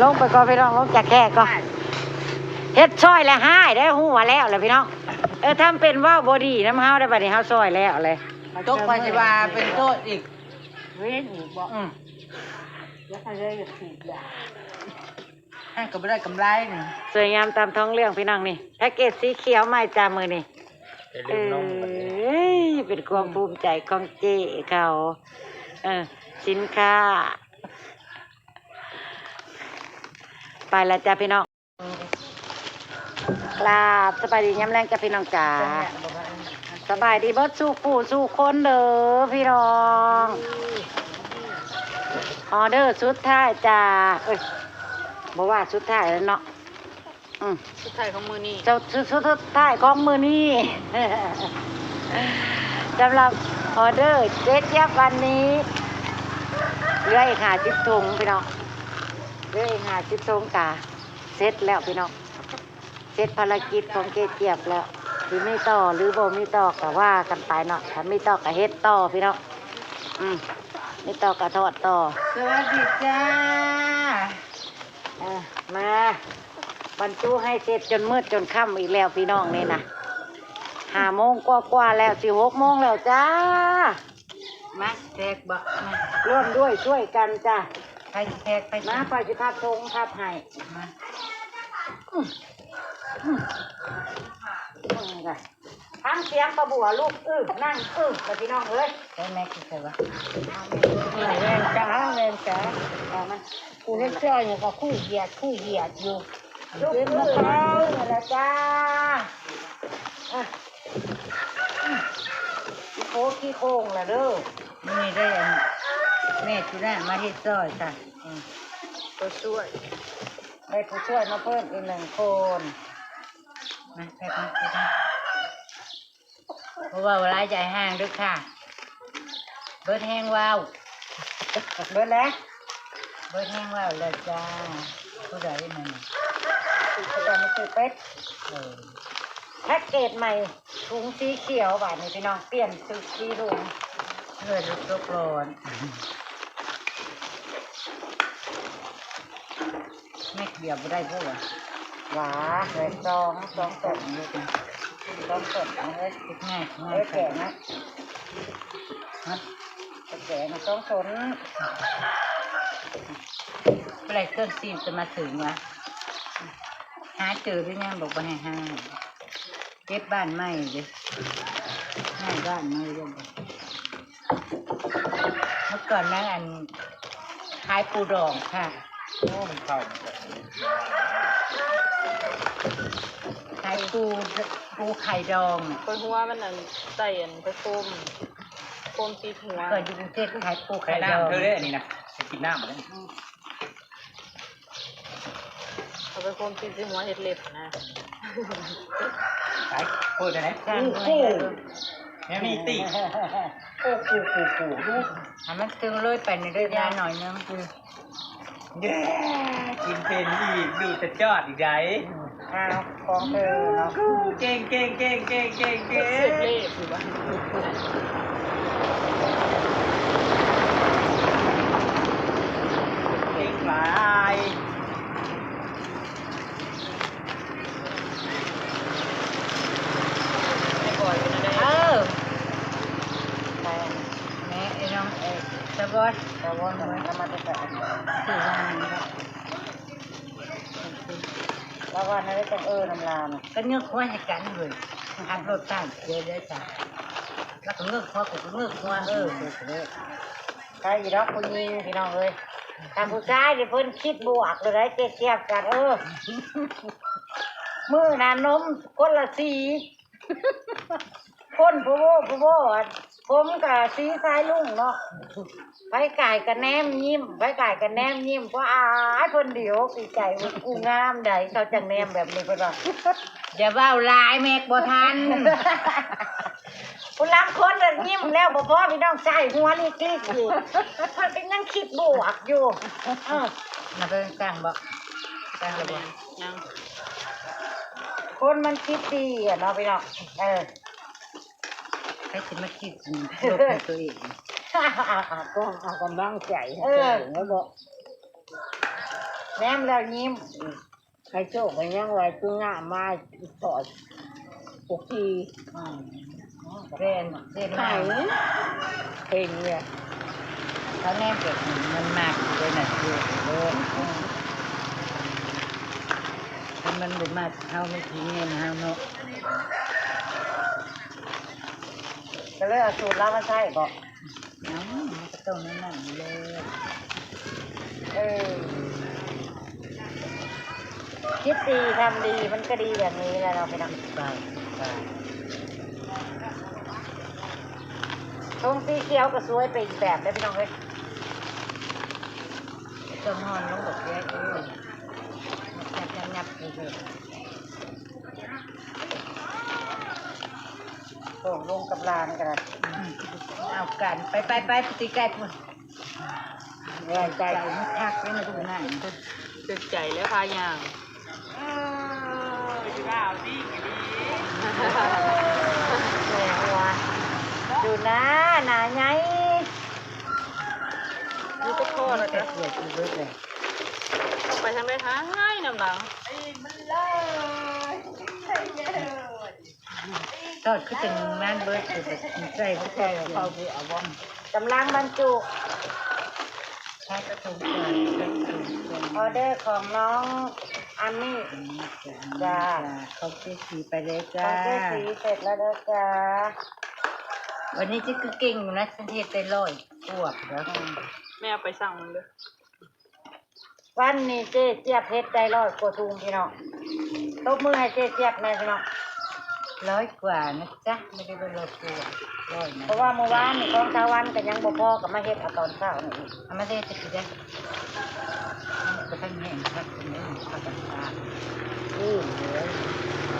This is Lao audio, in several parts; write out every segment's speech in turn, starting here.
ລົງໄປກ່ອນພີ່ນ້ອງ ລົງຈາກແຄກ່ອນ. ເຮັດຊ່ອຍແລ້ວຮ້າຍໄດ໋ ຮູ້ວ່າແລ້ວແຫຼະພີ່ນ້ອງ. ເອີ ທຳເປັນເວົ້າບໍ່ດີນຳເຮົາໄດ໋ ບັດນີ້ເຮົາຊ່ອຍແລ້ວແຫຼະ. ຕົກໄປຊິວ່າເປັນໂທດອີກ ເວນອີກບໍ່? ອືມ ຢາກໃຫ້ໄດ້ຖືກຢ່າງ ຫັ້ນກໍບໍ່ໄດ້ກຳໄລນີ້. ສວຍງາມຕາມທ້ອງເລື່ອງພີ່ນ້ອງນີ້ ແພັກເກດສີຂຽວໃໝ່ຈ້າມື້ນີ້. ເອີ ເປັນຄວາມພູມໃຈຂອງເຈ້ເຂົາ. ເອີ ສິນຄ້າ ໄປລະຈ້າພີ່ນ້ອງ. ກາບສະບາຍດີຍາມແລງຈ້າພີ່ນ້ອງຈ້າ. ສະບາຍດີເບິດສູ່ຜູ້ສູ່ຄົນເດີພີ່ນ້ອງ. ອໍເດີສຸດທ້າຍຈ້າ ເອີຍ ບໍ່ວ່າສຸດທ້າຍແລ້ວເນາະ. ອືມ ສຸດທ້າຍຂອງມື້ນີ້ ເຈົ້າ ສຸດ ສຸດ ສຸດທ້າຍຂອງມື້ນີ້ ສຳລັບອໍເດີເຈັດຢັບວັນນີ້ ເຫຼືອອີກຫ້າສິບຖົງພີ່ນ້ອງ ເຫຼືອອີກຫ້າສິບຖົງກະເສັດແລ້ວພີ່ນ້ອງ. ເສັດພາລະກິດຂອງເຈຈຽບແລ້ວ ຊິມີຕໍ່ຫຼືບໍ່ມີຕໍ່ກະວ່າກັນໄປເນາະ. ຖ້າມີຕໍ່ກະເຮັດຕໍ່ພີ່ນ້ອງ. ອືມ ມີຕໍ່ກະທອດຕໍ່. ສະຫວັດດີຈ້າ. ເອີ ມາບັນຈຸໃຫ້ເສັດຈົນມືດຈົນຄ່ຳອີກແລ້ວພີ່ນ້ອງນີ້ນະ. ຫ້າໂມງກວ່າໆແລ້ວ ຊິຫົກໂມງແລ້ວຈ້າ. ມາແທກບໍ່? ມາ ຮ່ວມດ້ວຍຊ່ວຍກັນຈ້າ. ໃຜຊິແທກ? ໃຜຊິ ມາ ຂ້ອຍຊິພັບຖົງພັບໃຫ້. ມາ ອືມ ອືມ ຟັງສຽງປ້າບົວລູກ ອື ນັ່ງ ອື ລະພີ່ນ້ອງເອີຍ. ໃຊ້ແມັກຢູ່ໃສວະ? ແມ່ນຈ້າ ແມ່ນຈ້າ. ເອົາມັນ ກູເຮັດຊ່ອຍນີ້ກໍຄູ່ຫຽດ ຄູ່ຫຽດຢູ່. ລູກ ເກັບມາຂາຍ ລະຈ້າ. ອ່ະ ຂີ້ໂຄຂີ້ໂຄງລະເດີ. ນີ້ໄດ້ອັນ ແມ່ຈຸນາມາເຮັດຊ່ອຍຈ້າ. ອືມ ຜູ້ຊ່ວຍ ໄດ້ຜູ້ຊ່ວຍມາເພີ່ມອີກໜຶ່ງຄົນ. ມາ ແພັກມາ ແພັກມາ. ບໍ່ເວົ້າຫຼາຍໃຈຫ່າງເດີຄ່ະ. ເບິດແຮງເວົ້າ. ເບິດແລ້ວ ເບິດແຮງເວົ້າແລ້ວຈ້າ. ຜູ້ໃດນັ້ນ? ຜູ້ໃດມາຊື້ເປັດ? ເອີ ແພັກເກດໃໝ່ ຖົງສີຂຽວ. ບາດນີ້ພີ່ນ້ອງ ປ່ຽນຊຸດສີຖົງ. ເພື່ອຈະຕົກຫຼອນ. ແມັກດຽວບໍ່ໄດ້ບໍ່ວະ? ຫວາ ເອີ ສອງ ສອງຕົ້ນ ສອງຕົ້ນເອົາເຮີ້ຍ. ເຮັດງ່າຍ ເອີ ງ່າຍ ແກະນະ ຮະ ແກະນະ ສອງຕົ້ນ. ເມື່ອໃດເຄື່ອງຊີບຈະມາເຖິງວະ? ຫາເຈີຫຼືຍັງ? ບອກບໍ່ໃຫ້ຫາ. ເກັບບ້ານໃໝ່ເດ້ ຍ້າຍບ້ານໃໝ່ເດ້. ເມື່ອກ່ອນນາງອັນຂາຍປູດອງຄ່ະ. ໂອ້ ມັນເຂົ້າ ຂາຍປູ ປູໄຂ່ດອງ. ຂ້ອຍຫົວມັນອັນ ໃສ່ອັນໄພໂຄມ ໂຄມຕິດຫົວ. ເຄີຍຢູ່ກຸງເທບຂາຍປູໄຂ່ດອງ. ເທີເດ້ອັນນີ້ນະ ໄປກິນນ້ຳ. ເອົາໄປຄົມຕິດໃສ່ຫົວເຮັດເລັບນະ. ໄປ ເປີດໄດ້ໄດ໋. ໂອ້ໂຫ ແນວນີ້ຕິ. ໂອ້ໂຫ ໃຫ້ມັນຕຶງເລີຍໄປນີ້ເດີ ຢ່າໜ້ອຍໜຶ່ງ. ເຢ້ ກິນເປັນອີກ ດູດຕະຈອດອີກໃດ໋. ອ້າວ ຂອງເທີເນາະ. ເກັ່ງ ເກັ່ງ ເກັ່ງ ເກັ່ງ ເກັ່ງ ເກັ່ງ ເກັ່ງ ເກັ່ງຫຼາຍ. ເອີ ແມ່ ໄອ້ນ້ອງ ໄອ້ສະບອດ ສະບອດ ເອົາມາແຕ່ໃສ? ຊື້ມານີ້ລະ. ລາວວ່າແນວໃດຈັ່ງເອີນຳລາວນະ? ກໍຍົກຫົວໃຫ້ກັນເວີຍ. ຂັບລົດຕາມເສຍເລີຍຈ້າ. ລາວກໍເງີກຫົວ ຂ້ອຍກໍເງີກຫົວ. ເອີ ໄດ້ຢູ່ດອກຜູ້ຍິງພີ່ນ້ອງເອີຍ. ຖ້າຜູ້ຊາຍນີ້ເພິ່ນຄິດບວກໂລດໃດ໋ ເຈັບໆກັນ. ເອີ ມື້ນັ້ນນົມຄົນລະສີ ຄົນໂພໂວໂພໂວ ຜົມກະສີສາຍລຸງເນາະ. ໃຜກາຍກະແນມຍິ້ມ ໃຜກາຍກະແນມຍິ້ມ. ວ້າຍ ເພິ່ນດີອົກດີໃຈ ກູງາມໃດ ເຂົາຈັ່ງແນມແບບນີ້ ເພິ່ນວ່າ. ຢ່າເວົ້າຫຼາຍ ແມັກບໍ່ທັນ. ຜູ້ລາງຄົນນັ້ນຍິ້ມແລ້ວບໍ່ພໍ ພີ່ນ້ອງຊາຍຫົວລິກໆຢູ່ ເພິ່ນກໍຍັງຄິດບວກຢູ່. ເອີ ມາເບິ່ງຕັ້ງບໍ່? ຕັ້ງແລ້ວບໍ່? ຍັງ. ຄົນມັນຄິດດີອະເນາະ ພີ່ນ້ອງ. ເອີ ໃຜຊິມາຄິດລົບໃຫ້ຕົວເອງ? ເອົາ ເອົາກຳລັງໃຈໃຫ້ຕົວເອງແລ້ວບໍ່? ແນມແລ້ວຍິ້ມ ໃຫ້ໂຊກໃຫ້ຫຍັງໄວ້ ຄືງາມມາ ໂອເຄ ອືມ ແມ່ນ ເປັນ ໃຫ້ ເປັນແຫຼະ ເຂົາແນມແບບນີ້ມັນມັກເດ້ນະ ຄື ເອີ ອືມ ຄັນມັນບໍ່ມັກເຮົາ ມັນຊິແນມເຮົາເນາະ ກໍເລີຍເອົາສູດລາວມາໃຊ້ບໍ? ເອົ້າ ມັນກໍຕ້ອງແນວນັ້ນແຫຼະ ເອີ ຄິດດີທຳດີ ມັນກໍດີແບບນີ້ແຫຼະເນາະພີ່ນ້ອງ ທຸງສີຂຽວກໍສວຍໄປອີກແບບເດ້ພີ່ນ້ອງເອີຍ ຕ້ອງຮ່ອນລົງແບບນີ້ ເອີ ຫຍັບໆໆ ເອີ. ໂອ້ ລົງກັບຫຼານກໍໄດ້ ອືມ ເອົາກັນ ໄປໆໆ ໄປຕີໄກ່ພຸ້ນ ແຮງໃຈ ໃຈມັນຄັກເດ້ນະ ລູກນາງ ຖືກໃຈແລ້ວພາຍ່າງ ເອີ ຢູ່ລາວນີ້ກໍດີ ແມ່ນວ່າ ຢູ່ນາ ນາໃຫຍ່ ຢູ່ກັບພໍ່ແລ້ວ ແຕ່ສວຍຄືເບິດເລີຍ ໄປທາງໃດຫາຍນຳຫຼັງ ທອດຄືຈັ່ງນັ້ນເບິດ ໃສ່ ໃສ່ເຂົ້າຊິເອົາບໍ່ ກຳລັງບັນຈຸ ໃສ່ກະຖົງ ອອເດີຂອງນ້ອງອາມີ ອາມີ ຈ້າ ຂອງເຈສີໄປເລີຍຈ້າ ຂອງເຈສີເສັດແລ້ວເດີຈ້າ ວັນນີ້ຊິຄືເກັ່ງຢູ່ນະ ເຮັດໄດ້ຮ້ອຍກວ່າແລ້ວ ແມ່ເອົາໄປສັ່ງເບິ່ງເດີ. ວັນນີ້ເຈຈຽບເຮັດໄດ້ຮ້ອຍກວ່າຖົງພີ່ນ້ອງ ຕົບມືໃຫ້ເຈຈຽບແດ່ພີ່ນ້ອງ ຮ້ອຍກວ່ານະຈ໊ະ ບໍ່ໄດ້ວ່າຮ້ອຍກວ່າ ຮ້ອຍນະ ເພາະວ່າມື້ວານນີ້ຂອງຊາວວັນກໍຍັງບໍ່ພໍ ກໍມາເຮັດເອົາຕອນເຊົ້ານີ້ອີກ ເອົາມາເຮັດຈັກຊິໄດ້ ບໍ່ທັນແຫ້ງຄັກປານໃດ ພາກັນຕາກ ອືມ ເອີ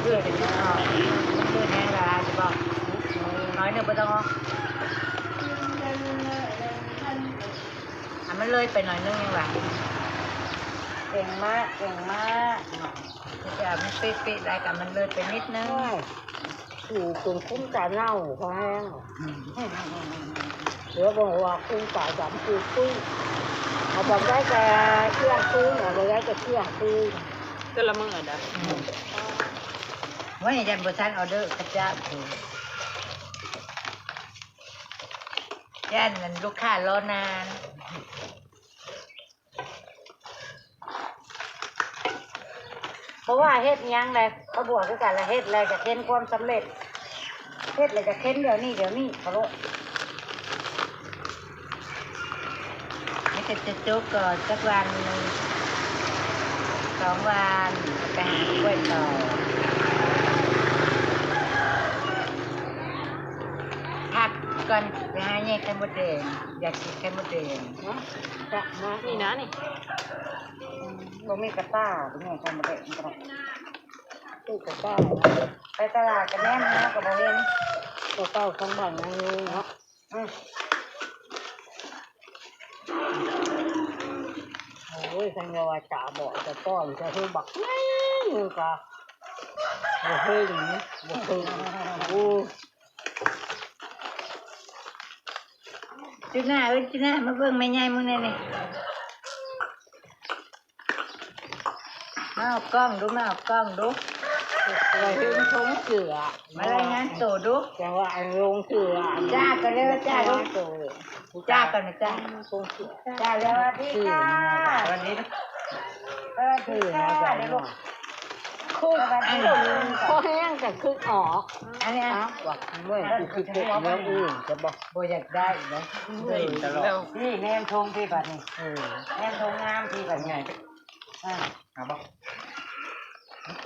ເອີ ເຮັດເອົາ ເອີ ແຫ້ງຫຼາຍຊິບອກ ໜ້ອຍໜຶ່ງບໍ່ຕ້ອງເອົາ ອ່ະ ມັນເລີຍໄປໜ້ອຍໜຶ່ງຫຍັງຫວາ ເກັ່ງມາກ ເກັ່ງມາກ ຈະເອົາມັນເປະໆ ໄດ້ກໍມັນເລີຍໄປນິດໜຶ່ງ ໂອ້ຍ ຂີ້ຈົນຄຸ້ນຕາເນົ່າພໍແຮງ ອືມ ເຫຼືອບໍ່ວ່າຄຸ້ນຕາດຳປຸ້ຍໆ ເອົາບ່ອນໃດກໍກ້ຽງຄືນ ເອົາບ່ອນໃດກໍກ້ຽງຄືນ ແຕ່ລະມື້ດາ ອືມ ໂອ້ຍ ຢ້ານບໍ່ທັນອອເດີເຂົາເຈົ້າ ຢ້ານອັນລູກຄ້າລໍນານ. ບໍ່ວ່າເຮັດຫຍັງແຫຼະ ປາບົວຄືກັນລະ ເຮັດແລ້ວຢາກເຫັນຄວາມສຳເລັດ ເຮັດແລ້ວຢາກເຫັນດຽວນີ້ ດຽວນີ້ເຂົາໂລດ ມີແຕ່ຈະຈົບກໍຈັກວັນສອງວັນ ໄປຫາກ້ວຍຕໍ່ ພັກກ່ອນ ໄປຫາແຍກໄຂ່ມົດແດງ ຢາກກິນໄຂ່ມົດແດງ ຈະມາ ນີ້ນະນີ້ ອືມ ບໍ່ມີກະຕ່າ ບໍ່ມີໄຂ່ມົດແດງກໍໄດ້ ຊື້ກະຕ່າ ໄປຕະຫຼາດກະແນມຫາກະບໍ່ເຫັນ ໂຕເກົ່າຂອງບ້ານນາງເນາະ ອືມ ໂອ້ຍ ຄັນວ່າຕາບອດຈະຕ້ອນຈະຄືບັກໃຫຍ່ ມັນກະບໍ່ເຫັນ ບໍ່ເຫັນ ໂອ້ຍ. ຈຸນາເອີຍ ຈຸນາ ມາເບິ່ງແມ່ໃຫຍ່ມຶງແດ່ນີ້ ມາເອົາກ້ອງດູ ມາເອົາກ້ອງດູ ລະເຫັນຖົງເສື້ອ ມາລາຍງານໂຕດູ ຈັ່ງວ່າອັນລົງເສື້ອ ຈ້າກ່ອນເດີ ຈ້າດູ ໂຕ ຈ້າກ່ອນນະ ຈ້າ ຖົງເສື້ອ ຈ້າ ສະຫວັດດີຄ່ະ ສະຫວັດດີ ສະຫວັດດີຄ່ະ ເດີລູກ ຄືອັນພໍແຮງກໍຄືອອກ ອັນນີ້ ວ່າເມື່ອຍ ຄືເປັນແນວອື່ນຈະບໍ່ ບໍ່ຢາກໄດ້ນະ ເມື່ອຍຕະຫຼອດ ນີ້ແນມຖົງທີ່ບັດນີ້ ເອີ ແນມຖົງງາມທີ່ບັດນີ້ ອ່າ ເອົາບໍ່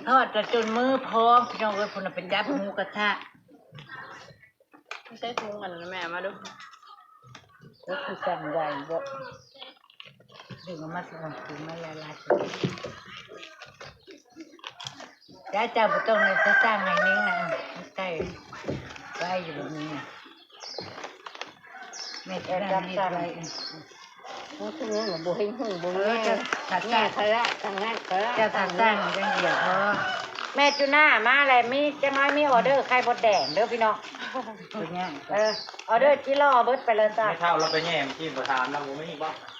ທອດກະຈົນມືພອງ ພີ່ນ້ອງເອີຍ ພຸ້ນນະ ໄປຈັບໝູກະທະ ໃສ່ຖົງອັນນັ້ນແມ່ ມາດູ ກໍຄືກັນໄວບໍ່ ດຶງອອກມາ ຖືມາຫຼາຍໆ ເຈົ້າ ເຈົ້າບໍ່ຕ້ອງໄດ້ສ້າງໃຫ້ນິ້ງນະ ໃສ່ໄວ້ຢູ່ແບບນີ້ນະ ແມ່ກໍນັ່ງເຮັດໄວ້ ໂອ້ຍ ຄືບໍ່ເຫັນຫຸ່ງບໍ່ມີ ເອີ ແມ່ ແມ່ຂະລະ ທາງນັ້ນຂະລະ ເຈົ້າຖ້າສ້າງຈັ່ງດຽວພໍ ແມ່ຈຸນາມາແລ້ວ ມີຈັກໜ້ອຍມີອໍເດີໄຂ່ມົດແດງເດີພີ່ນ້ອງ ເປັນຫຍັງ ເອີ ອໍເດີຈິລໍເບິດໄປເລີຍຈ້າ ແມ່ເຖົ້າລາວໄປແຍ່ມທີ່ບໍ່ຖາມລາວບໍ່ມີບໍ່?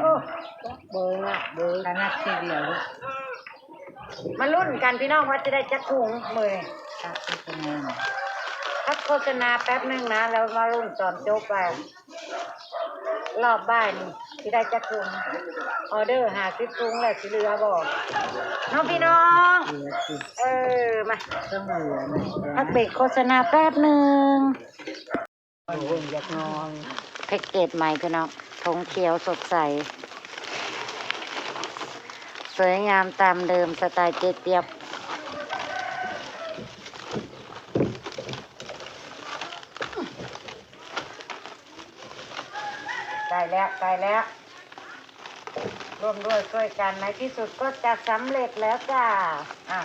ໂອ້ ເບິ່ງລະເບິ່ງ ຂະໜາດທີດຽວ ມາລຸ້ນກັນພີ່ນ້ອງວ່າຊິໄດ້ຈັກຖົງມື້ນີ້. ພັກໂຄສະນາແປັບໜຶ່ງນະ ແລ້ວມາລຸ້ນຕອນຈົບວ່າ ລອບບ່າຍນີ້ຊິໄດ້ຈັກຖົງ ອອເດີຫ້າສິບຖົງແລ້ວ ຊິເຫຼືອບໍ່ເນາະພີ່ນ້ອງ. ເຫຼືອຊິ ເອີ ມາ ຕ້ອງເຫຼືອນະ. ພັກເບຣກໂຄສະນາແປັບໜຶ່ງ. ເບິ່ງຈັກໜ່ອຍ ແພັກເກດໃໝ່ພີ່ນ້ອງ ຖົງຂຽວສົດໃສ ສວຍງາມຕາມເດີມ ສະໄຕເຈຈຽບ. ໃກ້ແລ້ວ ໃກ້ແລ້ວ ຮ່ວມດ້ວຍຊ່ວຍກັນ ໃນທີ່ສຸດກໍຈະສຳເລັດແລ້ວຈ້າ. ອ້າວ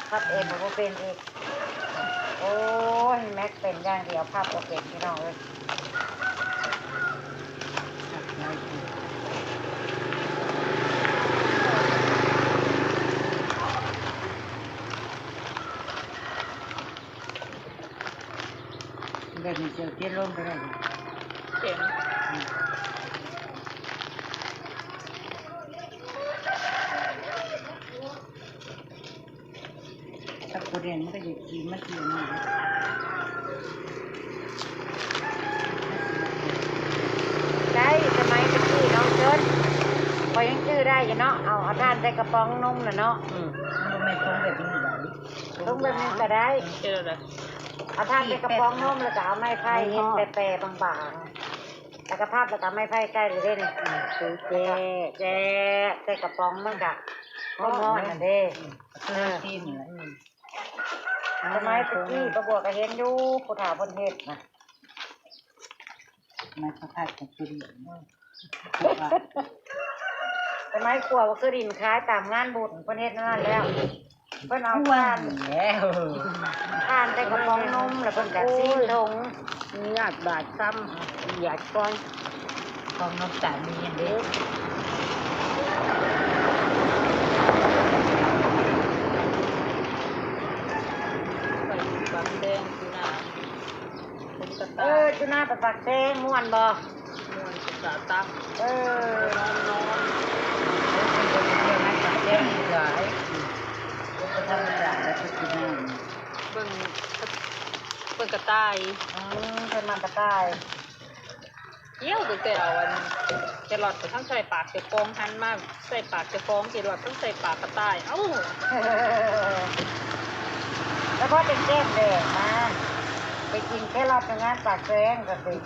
ພັບເອງກໍບໍ່ເປັນອີກ. ໂອ້ຍ ແມັກເປັນຢ່າງດຽວ ພັບບໍ່ເປັນພີ່ນ້ອງເອີຍ. ແບບນີ້ເຈົ້າຂຽນລົງກໍໄດ້ ຂຽນ ຖ້າບໍ່ແດງມັນກໍຈະກິນມາກິນນີ້. ໄດ້ ສະໄໝຕະກີ້ນ້ອງເຊີນ ຂ້ອຍຍັງຈື່ໄດ້ຢູ່ເນາະ ເອົາ ເອົາຖ່ານໃສ່ກະປ໋ອງນົມນະເນາະ. ອືມ ມັນບໍ່ແມ່ນຖົງແບບນີ້ດອກ ຖົງແບບນີ້ກໍໄດ້ ເຮັດແບບໃດ? ເອົາຖ່ານໃສ່ກະປ໋ອງນົມ ແລ້ວກໍເອົາໄມ້ໄຜ່ເຮັດແປໆ ບາງໆ ແລ້ວກໍພັບ ແລ້ວກໍເອົາໄມ້ໄຜ່ໃສ່ເລີຍເດ້ນີ້. ອືມ ແຈະ ແຈະໃສ່ກະປ໋ອງ ມັນກໍຮ້ອນໆ ນັ້ນເດ້. ອືມ ເອີ ອືມ ສະໄໝຕະກີ້ປ້າບົວກໍເຫັນຢູ່ ຜູ້ເຖົ້າເພິ່ນເຮັດນະ. ໄມ້ພະພັດກັບຕົວນີ້ ອືມ ສະໄໝຂົ້ວບັກເຄືອດິນຂາຍຕາມງານບຸນ ເພິ່ນເຮັດແນວນັ້ນແລ້ວ ເພິ່ນເອົາຖ່ານ ຖ່ານໃສ່ກະປ໋ອງນົມ ແລ້ວເພິ່ນກໍຊີ້ນຖົງ ຍາດບາດຊ້ຳ ຢາດກ່ອນ ຂອງນ້ຳຕານມີຫຍັງເດ້. ໄປປາກແຊງຢູ່ນະ ເອີ ຈຸນາໄປປາກແຊງ ມ່ວນບໍ່? ມ່ວນ ເປັນຕາຕັກ ເອີ ນອນໆ ເອີ ເພິ່ນໄປທ່ຽວງານປາກແຊງຫຼາຍ ອືມ ບໍ່ທຳມະດາແລ້ວ ເພິ່ນຊິງາມ ເບິ່ງ ເບິ່ງກະຕ່າຍ ອືມ ເພິ່ນມັກກະຕ່າຍ. ກ່ຽວຕັ້ງແຕ່ເອົາອັນແຄຣອດໄປທັງໃສ່ປາກເຈົ້າຂອງ ຫັນມາໃສ່ປາກເຈົ້າຂອງ ແຄຣອດທັງໃສ່ປາກກະຕ່າຍ ເອົ້າ ແລ້ວພໍແຈ້ງແດງມາ ໄປກິນແຄຣອດຢູ່ງານປາກແຊງກໍເປັນ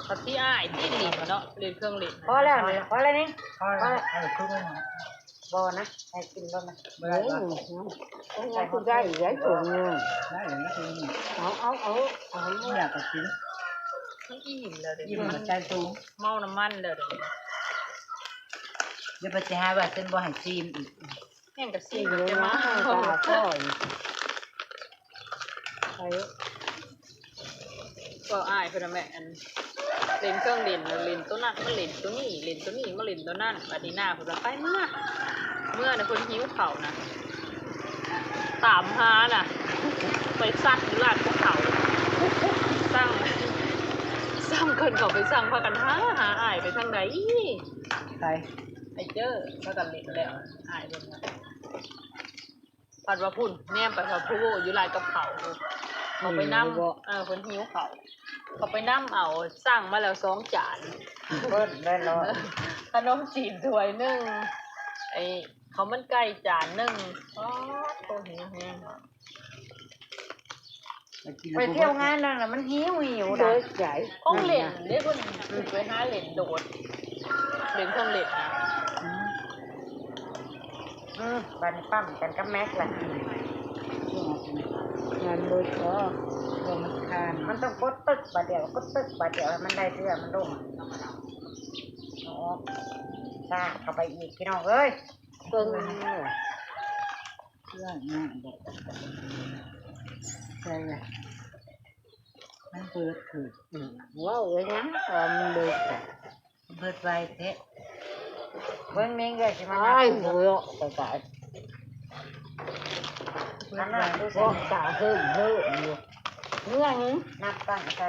ພັດທີ່ອ້າຍທີ່ຫຼິ້ນເນາະ ຫຼິ້ນເຄື່ອງຫຼິ້ນ ພໍແລ້ວນີ້ ພໍແລ້ວນີ້ ພໍແລ້ວ ເອີ ຄື ບໍ່ນະ ໃຫ້ກິນແລ້ວນະ ບໍ່ໄດ້ບໍ່? ເອີ ຍັງຄືໄດ້ອີກຫຼາຍຖົງ ໄດ້ແລ້ວນະ ເອົາ ເອົາ ເອົາ ເອົາ ຢາກກໍກິນ ມັນອີ່ມແລ້ວເດ້ ອີ່ມກໍໃສ່ຖົງ ເມົານ້ຳມັນແລ້ວເດ້ ດຽວໄປຊິຫາວ່າເພິ່ນບໍ່ໃຫ້ຊີມອີກ ແມ່ນກໍຊີມແລ້ວ ຈະມາ ເອົາ ເອົາ ເອົາ ເອົາ ເວົ້າອ້າຍເພິ່ນນະແມ່ ອັນ ຫຼິ້ນເຄື່ອງຫຼິ້ນ ຫຼິ້ນໂຕນັ້ນມາຫຼິ້ນໂຕນີ້ ຫຼິ້ນໂຕນີ້ມາຫຼິ້ນໂຕນັ້ນ ບາດນີ້ນ້າເພິ່ນວ່າໄປເມືອ ເມືອນະ ເພິ່ນຫິວເຂົ້ານະ ຕາມຫານະ ໄປຊັກຢູ່ຮ້ານກັບເຂົ້າ ສັ່ງ ສັ່ງເພິ່ນເຂົ້າໄປສັ່ງ ພາກັນຫາ ຫາອ້າຍໄປທາງໃດ ໄປ ໄປເຈີ ພາກັນຫຼິ້ນແລ້ວ ອ້າຍເພິ່ນວ່າ ພັດວ່າພຸ້ນ ແນມໄປພັດຜູ້ໂວ້ຢູ່ຮ້ານກັບເຂົ້າ ເຂົາໄປນຳ ເອີ ເພິ່ນຫິວເຂົ້າ ເຂົາໄປນຳເອົາ ສັ່ງມາແລ້ວສອງຈານ ເບິດແລ້ວເນາະ ຂະໜົມຈີບຖ້ວຍໜຶ່ງ ໄອ້ ເຂົ້າມັນໄກ່ຈານໜຶ່ງ ປາດໂທ້ ຫິວແຮງ. ໄປທ່ຽວງານນັ້ນນະ ມັນຫິວໆ ເດີ ນະ ຂອງຫຼິ້ນເດ້ ເພິ່ນໄປຫາຫຼິ້ນໂດດ ຫຼິ້ນຂອງຫຼິ້ນນະ ອືມ ອືມ ບາດນີ້ປ້ຳກັນກັບແມັກລະ ງານເບິດບໍ່ ບໍ່ມັນຄານ ມັນຕ້ອງກົດຕຶກບາດດຽວ ກົດຕຶກບາດດຽວ ໃຫ້ມັນໄດ້ເທື່ອ ມັນລົງ ເອົາອອກ ຊາດເຂົ້າໄປອີກ ພີ່ນ້ອງເອີຍ ເບິ່ງ ເພື່ອຫຍັງບໍ່ ໃສ່ລະ ມັນເບີດຄື ອືມ ເວົ້າໄວ້ຫຍັງວ່າມັນເບີດ ເບີດໄວແທ້ ເບິ່ງເມັງເອີຍ ຊິມາ ອ້າຍ ຫົວເລາະຕາຍ ເບີດໄວ ອັນນັ້ນ ເພາະຕາເຮີ້ມເຮີ້ມຢູ່ ເມື່ອງ ນັບຕັ້ງໃສ່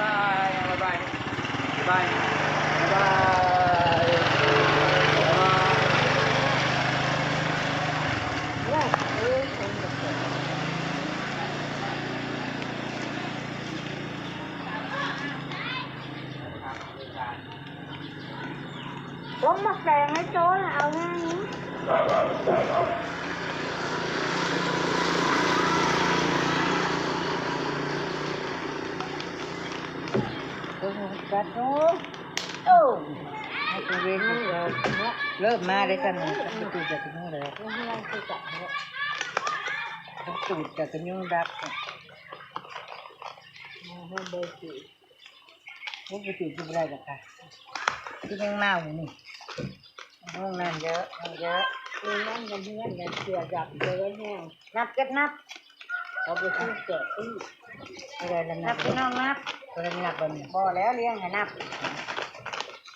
ບາຍບາຍ ບາຍບາຍ ບາຍບາຍ ບາຍບາຍ ບາຍບາຍ. กัดหนู โอ้ มันเป็นเวรมันแล้ว เริ่มมาได้กัน มันตูดจากกระยุงเลย มันตูดจากกระยุงดัก มันเบอร์สี่ โอ้ ไปจูบอยู่บ่ได้ดอกค่ะ คือแมงเม่านี่ ห้องน้ำเยอะ ห้องเยอะ มีนั่งกันเพื่อนกัน เสือดับเลยแห้ง นับเก็บนับ เอาไปซื้อแกะซื้อ อะไรละนับ นับพี่น้องนับ อะไรนับบ่นี่ บ่แล้วเลี้ยงให้นับ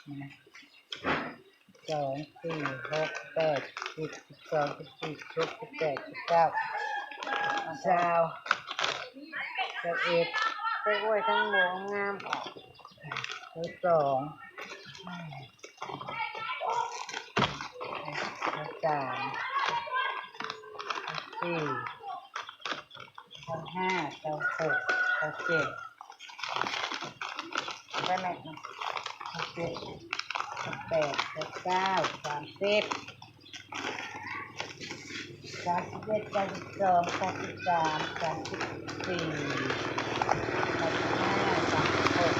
นี่นะ สอง สี่ หก แปด สิบ สิบสอง สิบสี่ สิบหก สิบแปด สิบเก้า ซาว ซาวเอ็ด ไปอวยทั้งหมวกงามออก ซาวสอง ซาวสาม ซาวสี่ ซาวห้า ซาวหก ซาวเจ็ด ได้ไหม ซาวเจ็ด ซาวแปด ซาวเก้า สามสิบ สามสิบเอ็ด สามสิบสอง สามสิบสาม สามสิบสี่ สามสิบห้า สามสิบหก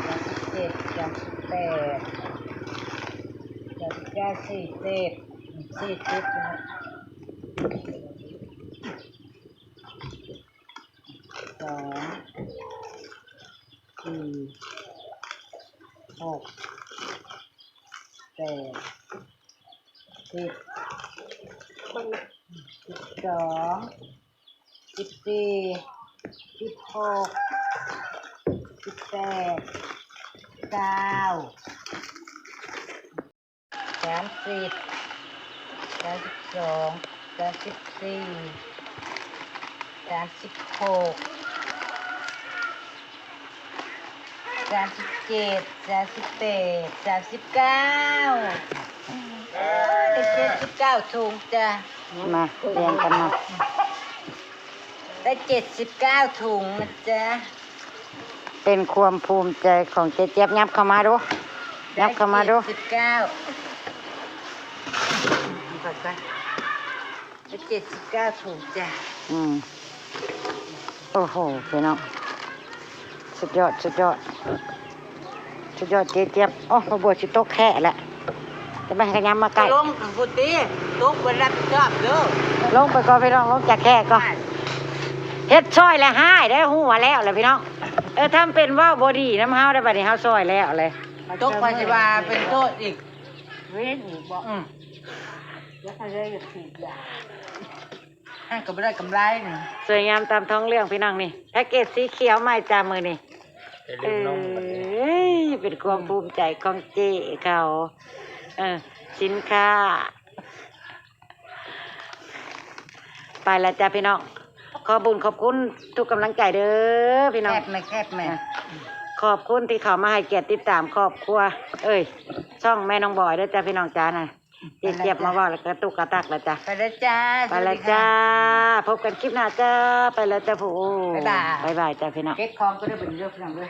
สามสิบเจ็ด สามสิบแปด สามสิบเก้า สี่สิบ สี่สิบ นะ สอง สี่ หก แปด สิบ สิบสอง สิบสี่ สิบหก สิบแปด เก้า สามสิบ สามสิบสอง สามสิบสี่ สามสิบหก สามสิบเจ็ด สามสิบแปด สามสิบเก้า เอ้ย ได้เจ็ดสิบเก้าถุงจ้ะ มาเรียงกันมา ได้เจ็ดสิบเก้าถุงนะจ๊ะ เป็นความภูมิใจของเจ๊เจี๊ยบ ยับเข้ามาดู ยับเข้ามาดู ได้เจ็ดสิบเก้า ได้เจ็ดสิบเก้าถุงจ้ะ อืม โอ้โห พี่น้อง สุดยอด สุดยอด สุดยอดเจ๊เจี๊ยบ โอ้ บ่าวบัวสิตกแค่แล้ว จะไปขยำมาใกล้ ลงทางพุ้นติ ตกบ่รับผิดชอบเด้อ ลงไปก่อนพี่น้อง ลงจากแค่ก่อน เฮ็ดซอยแล้วหายได้ ฮู้ว่าแล้วแหละพี่น้อง เออ ทำเป็นเว้าบ่ดีนำเฮาได้ บัดนี้เฮาซอยแล้วเลย ตกไปสิว่าเป็นโทษอีก เว้นอีกบ่ อืม แล้วใครได้อยากฉีดยา หั้นก็บ่ได้กำไรนี่ สวยงามตามท้องเรื่องพี่น้องนี่ แพ็กเกจสีเขียวใหม่จ้ามื้อนี้ อย่าลืมนม เอ้ย เป็นความภูมิใจของเจ๊เขา เออ สินค้า ไปแล้วจ้าพี่น้อง ขอบบุญขอบคุณทุกกำลังใจเด้อพี่น้อง แคบไหม แคบไหม อ่ะ ขอบคุณที่เข้ามาให้เกียรติติดตามครอบครัว เอ้ย ช่องแม่น้องบอยเด้อจ้าพี่น้องจ้านะ เจ๊เจี๊ยบมาเว้าแล้วกระตุกกระตักแล้วจ้ะ ไปแล้วจ้า ไปแล้วจ้า สวัสดีค่ะ พบกันคลิปหน้าจ้า ไปแล้วจ้าผู้ บ๊ายบาย บ๊ายบายจ้าพี่น้อง เก็บของก็ได้เป็นเรื่องพี่น้องเด้อ